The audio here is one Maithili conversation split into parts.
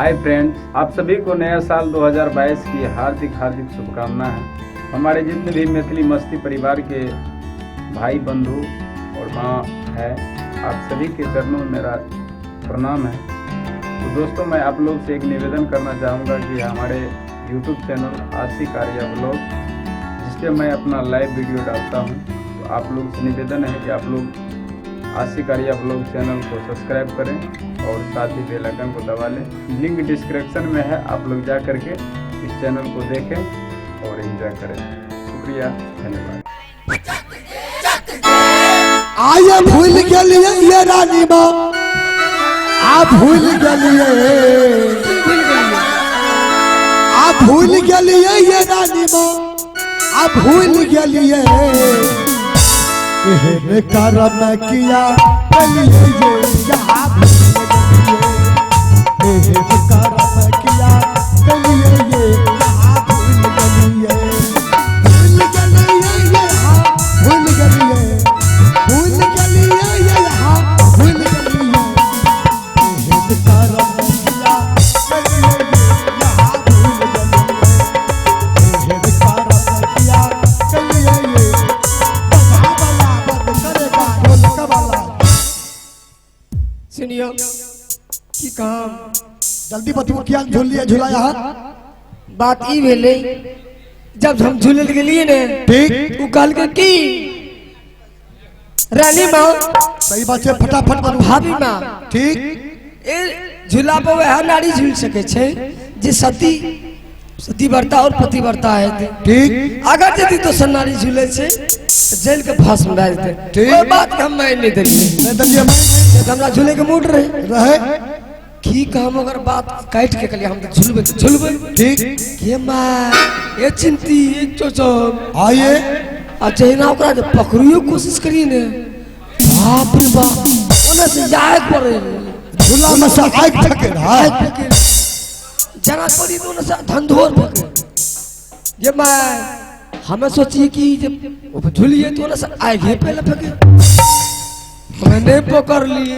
हाय फ्रेंड्स, आप सभी को नया साल 2022 की हार्दिक हार्दिक शुभकामना है। हमारे जितने भी मैथिली मस्ती परिवार के भाई बंधु और माँ है, आप सभी के चरणों में मेरा प्रणाम है। तो दोस्तों, मैं आप लोग से एक निवेदन करना चाहूँगा कि हमारे YouTube channel Ashik Arya blog, जिस पे मैं अपना लाइव वीडियो डालता हूँ, तो आप लोग से निवेदन है कि आप लोग आशिक आर्या ब्लॉग चैनल को सब्सक्राइब करें और साथ ही बेल आइकन को दबा लें। लिंक डिस्क्रिप्शन में है, आप लोग जा करके इस चैनल को देखें और एंजॉय करें। शुक्रिया, धन्यवाद। आये भूल गेलिए ये रानी माँ, आ भूल गेलिए, आ भूल गेलिए ये रानी माँ, आ भूल गेलिए। एहन करम किया गेलिए ये, यहाँ भूल गेलिए। एहन करम किया गेलिए ये, यहाँ भूल गेलिए। भूल गेलिए ये, हाँ भूल गेलिए, भूल गेलिए ये, यहाँ भूल गेलिए। एहन करम किया गेलिए ये, यहाँ भूल गेलिए। एहन करम किया गेलिए ये, बजा वाला बंद करेगा ढोलक वाला। सुनियो की काम जल्दी बतबू किया झूलिए झूला यहाँ। बात ई भेलै, जब हम झूले लए गेलिए ने, ठीक उ कहलकै की रानी माँ सही बात है, फटाफट बनू। भाभी माँ, ठीक ए झूला पर वह नारी झूल सके छै जे सती सतीव्रता और पतिव्रता हेतै। ठीक अगर यदि दोसर नारी झूले छै तऽ जल के भस्म भए जेतै। ठीक। ओहि बात के हम मानि नहि देलियै, नहीं दलिए मैं तऽ हमरा झूले के मूड रहे रहे। की हम अगर बात काटि के कहलियै हम तऽ झूलबै तऽ झूलबै। ठीक के माय ए चिंती ए चोचम, आइए आ जहिना ओकरा जे पकड़ियो कोशिश करिए ने, बाप रे बाप, ओने से जाय पड़े झूला में से आग फेंके रहा। आगि फेंके जना पड़ी तो ओने से धंधोर फेंके। ये my हमें सोचिए कि जब वो झूलिए तो ओने से आगे पहले फेंके, हमें नहीं पकड़ लिए,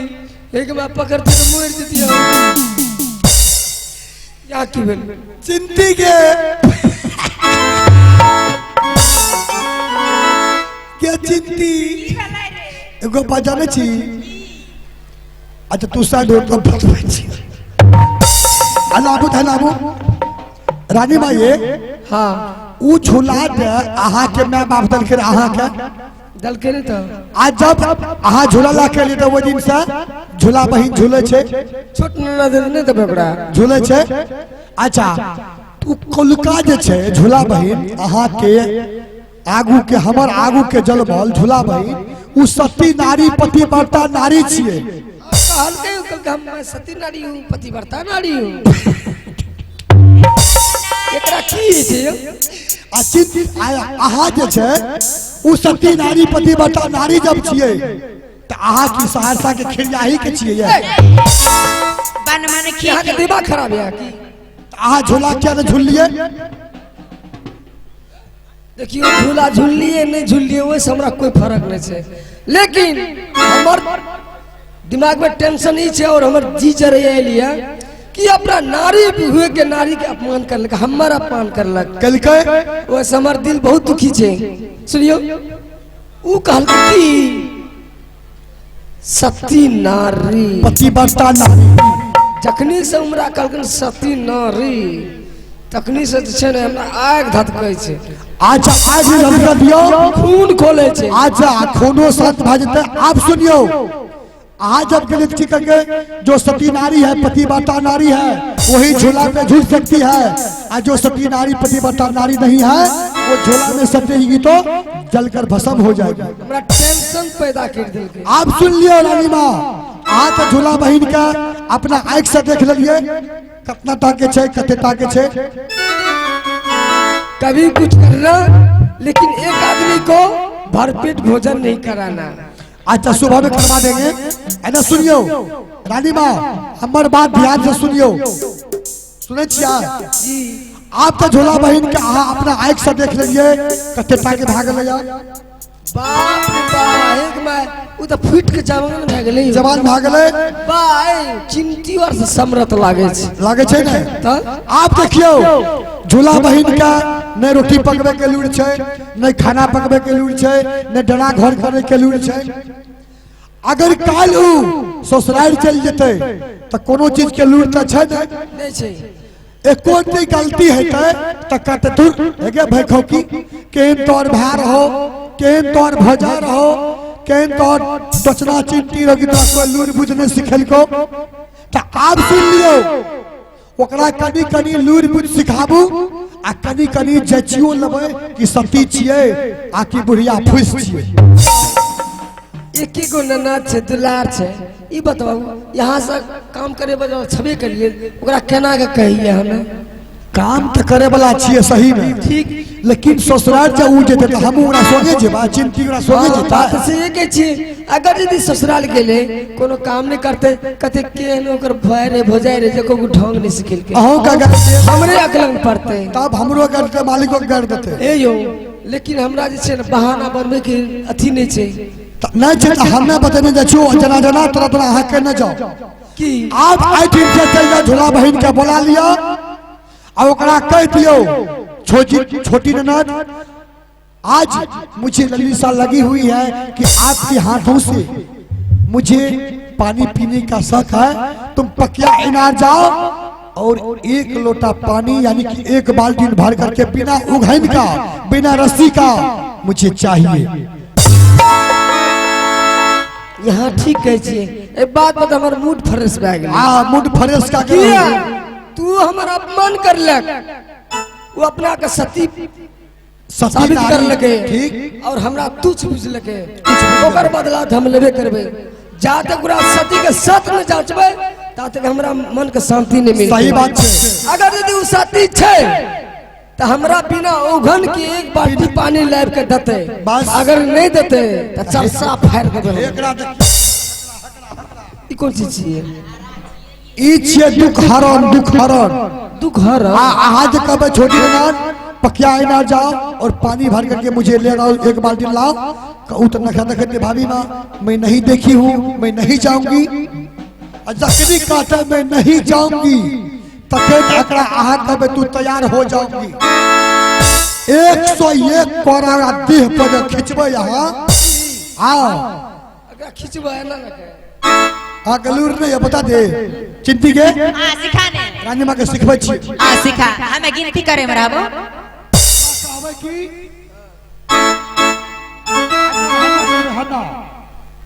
एक बार पकड़ते तो मर जतिए। या की भेल चिंती के चिंती एगो बात जानै छी? अच्छा तू साइड हो तो बतबै छी। हलाबू हलाबू रानी माई ये हाँ उ झूला दे अहाँ के my बाप दलके अहाँ के दलके नहीं तो आ जब अहाँ झूला ला के लिए तो ओहि दिन से झूला बहिन झूले छै, छोट ननद नहीं देबै ओकरा झूले छै। अच्छा उ कोलका जे छै झूला बहिन अहाँ के आगू के हमर आगू के जलमल झूला बहिन उ सती नारी पतिव्रता नारी छियै। कहलकै उ, कहलकै हम मैं सती नारी हूँ, पतिव्रता नारी हूँ। एकरा की छै यौ? आ चिंतित अहाँ जे छै उ सती नारी पतिव्रता नारी जब छियै तऽ अहाँ की सहरसा के खिरियाही के छियै? बन मन खी अहाँके दिमाग खराब यऽ की? अहाँ झूला किया ने झूललियै? देखियौ झूला झूललियै नहि झूललियै ओहिसँ हमरा कोइ फर्क नहि छै, लेकिन हमर दिमागमे टेंशन ई छै और हमर जी जरैया एलियै कि अपना नारी हुए के नारी के अपमान करलक, हमर अपमान करलक केलकै। ओहिसँ हमर दिल बहुत दुखी छै। सुनियौ उ कहलकै कि सती नारी पतिव्रता नारी, जखनी से हमरा कहलखिन सती नारी तखनी से जे छै ने हमरा आगि धधकै छै। अच्छा आगि धधकै दियौ, खून खोलै छै। अच्छा खूनो शांत भए जेतै। आब सुनियौ, अहाँ जब गेलियै की कहलकै जो सती नारी है पतिव्रता नारी है वही झूला पे झूल सकती है, आ जो सती नारी पतिव्रता नारी नहीं है वो झूला में सटेगी तो जलकर भस्म हो जाएगी। हमरा टेंशन पैदा कर देलकै। आप सुन लियौ रानी माँ, अहाँ तऽ झूला बहिन के अपना आँखि से देख लेलियै कतना टा के छै कते टा के छै। कभी कुछ करना लेकिन एक आदमी को भरपेट भोजन नहीं कराना। अच्छा सुबह में करवा देंगे। है ना सुनियो रानी माँ, हमर बात ध्यान से सुनियो। सुनै छियै? आप तो झूला बहिन के अहाँ अपना आँखि से देख लेलियै कते टा के भागल या? बाप रे बाप, एक my उ त फूट के जवान भए गेलै। जवान भए गेलै। बाय चिंती और से समरत लागे छै। लागे छै ने? तऽ आप देखियौ झूला बहिन के नहि रोटी पकबै के लूरि छै, नहि खाना पकबै के लूरि छै, नहि डरा घर करे के लूरि छै। अगर काल्हि उ ससुरारि चलि जेतै तऽ कोनो चीज के लूरि तऽ छै नहि। नहि छै। एको रत्ती गलती हेतै तऽ कहतै दूर हेगे भैखौकी, केहन तोहर भाय रहो, केहन तोहर भौजा रहो, केहन तोहर दचना चिंटी रहो कि तोरा कोइ लूरि बुझि नहि सिखेलकौ। तऽ आब सुनि लियौ, ओकरा कनि कनि लूरि बुझि सिखाबू आ कनि कनि जचियो लेबै कि सती छियै आ कि बुढ़िया फूसि छियै। एक गो ननद छै, दुलार छै। ई बताउ यहाँ से काम करे बला छबे करिए, ओकरा केना के कहिए हमें? काम तऽ करे वाला छियै सही में, ठीक, लेकिन ससुराल जब उ जेतै तऽ हमहूँ ओकरा संगे जेबै, चिंती ओकरा संगे हाँ, बात जेतै। से कहै छियै, अगर यदि ससुराल गेलै कोनो काम नहि करतै, कते केहन ओकर भाय रे भौजाइ रे जे कोनो ढंग नहि सिखेलकै, अहूँ के गारि देत। हमरे अकलंग पड़तै, तब हमरो गारि देतै, मालिको के गारि देतै। ए यौ, लेकिन हमरा जे छै ने बहाना बनबै के अथी नहि छै। नहि छै तऽ हमे बतेने जाइ छियौ, जना जना तोरा तोरा अहाँ के नहि जाओ। की आप एहिठाम से चलि जाउ, झूला बहिन के बोला लिअ आ ओकरा कहि दियौ, छोटी छोटी ननद आज मुझे ललिसा लगी हुई है कि आपके हाथों से मुझे पानी पीने का शौक है, तुम पकिया इनार जाओ और एक लोटा पानी यानी कि एक बाल्टी भर करके बिना उघन का बिना रस्सी का मुझे चाहिए। यहाँ ठीक कहै छियै, ए बात पर हमर मूड फ्रेश भए गेलै। आ मूड फ्रेश का किया तू हमर अपमान करलक, वो अपना के सती साबित करलकै, ठीक, और हमरा तुच्छ बुझलकै, ओकर बदला हम लेबे करबै। जा तक ओकरा सती के सत न जांचबै ता तक हमरा मन के शांति नहीं मिलतै। सही बात छै। अगर यदि उ सती छै तऽ हमरा बिना औघन के एक बाल्टी पानी लाबि के देतै, बस। अगर नहीं देतै तऽ चरसा फाड़ि देबै। एकरा ई कोन चीज छियै? ई छियै दुख हरण। दुख हरण, दुख हरण। आ अहाँ जे कहबै छोटी ननद पकिया इनार जाओ और पानी भर करके मुझे ले आओ, एक बाल्टी लाओ, उ तो नखा देखते भाभी माँ मैं नहीं देखी हूँ, मैं नहीं जाऊंगी। आ जखनी कहते मैं नहीं जाऊंगी तखन एकरा अहाँ कहबै तू तैयार हो जाऊंगी। 101 कोरा देह पर जे खिंचबै अहाँ, आओ एकरा खिंचबै एना ने के। आ गलूर नहीं बता दे चिंती के। हाँ सिखा ने, रानी माँ के सिखबै छी। हाँ सिखा, हमें गिनती करे में रहबो। कहबै कि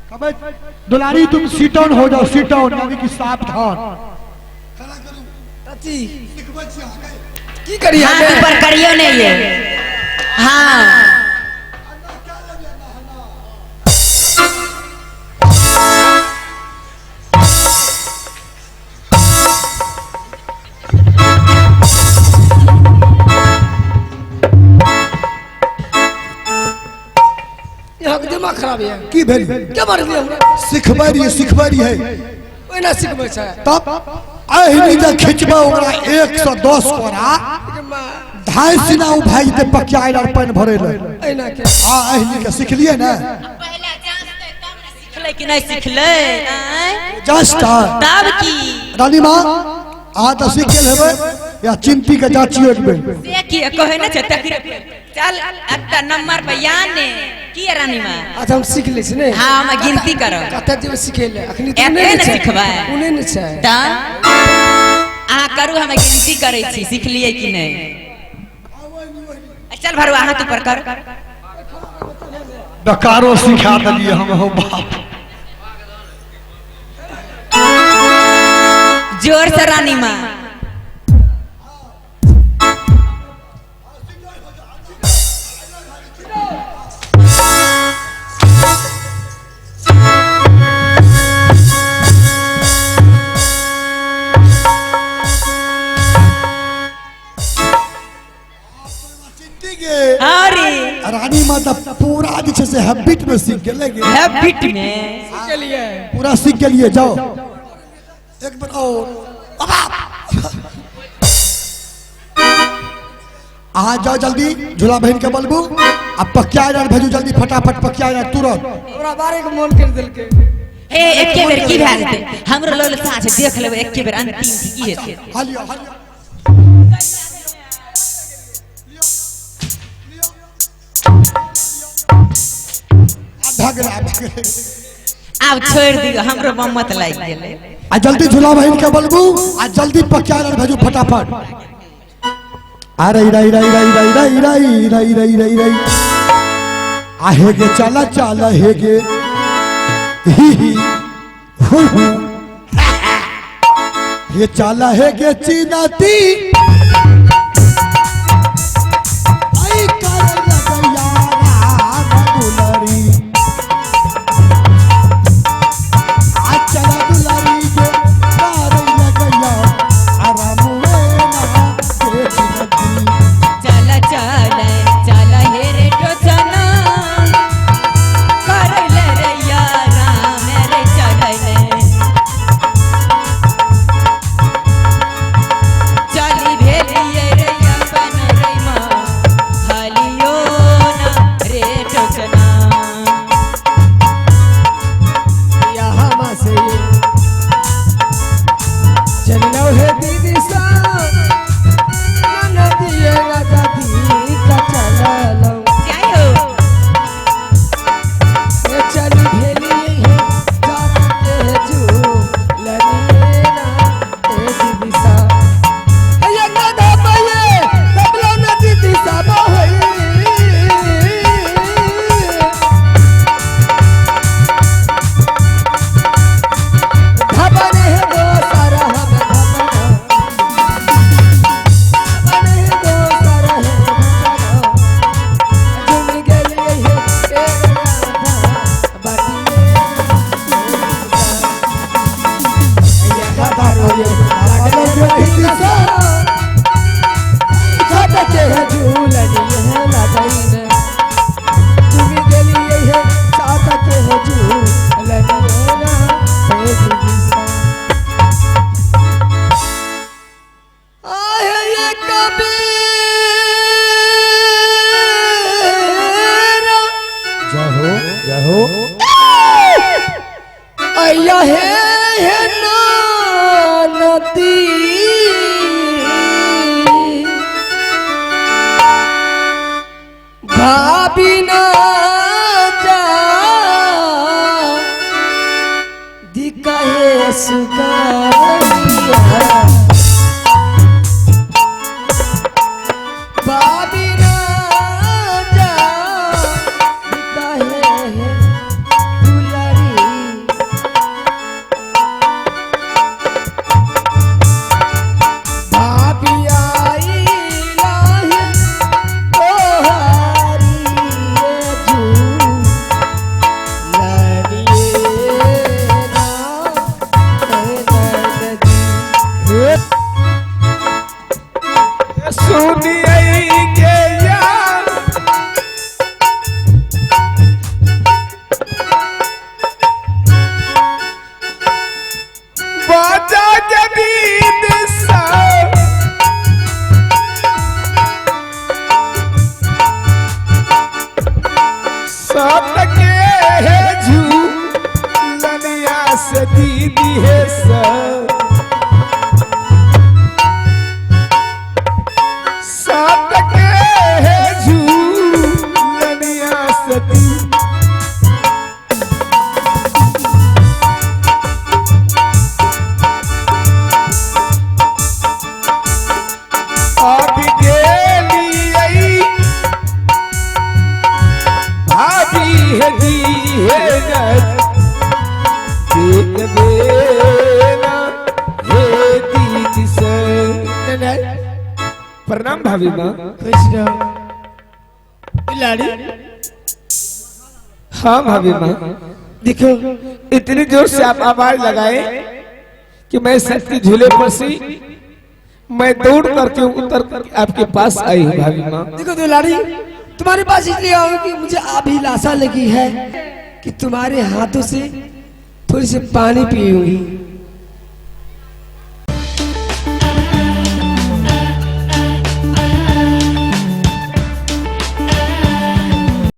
कहबै दुलारी तुम सीटौन हो जाओ, सीटौन यानी कि सावधान। अथी की करी हाथ हमे? ऊपर करियो नहीं ये। हाँ यहाँ के दिमाग खराब है। की भेल? के मार दिया हमरा? सिखबै रहियै, सिखबै रहियै। ओहिना सिखबै छै। तब एहिनी जे खिंचबै ओकरा 110 कोरा ढाई सीना उ भागि जेतै पकिया इनार पानि भरै लए। एहिना के। आ एहिनी के सिखलियै ने? पहले जांचतै तब ने सिखलै कि नहीं सिखलै। आँय? जांचतै तब की रानी माँ अहाँ तऽ सीख गेल हेबै या चिंती के जांचियो एक बेर। से की कहै ने छै तकरे चल अत्ता नंबर पर या ने की रानी माँ? अच्छा हम सीख लै छी ने। हाँ हम गिनती करब। कतऽ जेबै सिखै लए? अखनी तऽ एते नहि ने छै। सिखबै। ओ नहि ने छै। तऽ अहाँ करू, हम गिनती करै छी सिखलियै कि नहि। चल भरुआ हाथ ऊपर कर। डकारो सिखा देलियै हम हो बाप। जोर से रानी माँ। अरे रानी माँ तऽ पूरा जे छै से हैबिट में सीख गेलै। हैबिट में सिखलियै। पूरा सीख गेलियै। जाओ एक बेर और। अहाँ जाओ जल्दी झूला बहिन के बलबू आ पकिया भेजू जल्दी फटाफट पकिया तुरंत। हमरा बारे के मन कर देलके। ए एके बेर की भए जेतै, हमरो लोल साँझ देख लेबै एके बेर अंतिम की हेतै। हालियो हालियो आब छोड़ दियो, हमरो मम्मत लागि गेलै। आ जल्दी झूला बहिन के बलबू आ जल्दी पकिया भेजू फटाफट। अरे रई रई रई रई रई रई रई रई रई रई आहे गे चला चल हे गे ही ही हु हु ये चला हे गे चीनाती आई कर लगैया दुलरी आ चला दुलरी के कर लगैया आराम ना के चीनाती। चल चल चल हे रे टोचना करैले रे यारा मेरे चलैले चली भेलिए रे अपन रे माँ हलियो ना रे टोचना। यहाँ से चलनो है दीदी सा नदिए दादी का चललो जय हो। ये चली भेली है जाते झूलनिए ना ए दीदी सा ये गधा पये तबलो न दीदी सा बहई धबने है दो सारा हम धबना धबने है दो सारा है धबना झुम गेलिए हे एक राधा बाटिए ये दारू ये लागले दीदी सा झटके है झूलनिए है लगैन झुम गेलिए हे सात के है झूलनिए ना हे दीदी सा। आहे ये कबीर जय हो जय हो। अय्या हे हे नदी भाभी ना जा दिका हे सुगारिया भाभी ना जा दिका हे दुलारी भाभी आई लाही तोहारी ये झूलनिए ना ए नदी। सुनिए के यार बाजा के दीद सा सात के है झूलनिया से दीदी है सा सात के है झूलनिया सती अब गेलियै भाभी है दी है देख बेना हे दीदी से। प्रणाम भाभी माँ। खुश रहो लाड़ी। हाँ भाभी माँ, देखो इतनी जोर से आप आवाज लगाए कि मैं सत्य झूले पर सी मैं दौड़ करके उतर कर आपके पास आई हूँ भाभी माँ। देखो दुलारी, तुम्हारे पास इसलिए आऊँ कि मुझे अभिलाषा लगी है कि तुम्हारे हाथों से थोड़ी सी पानी पीऊंगी।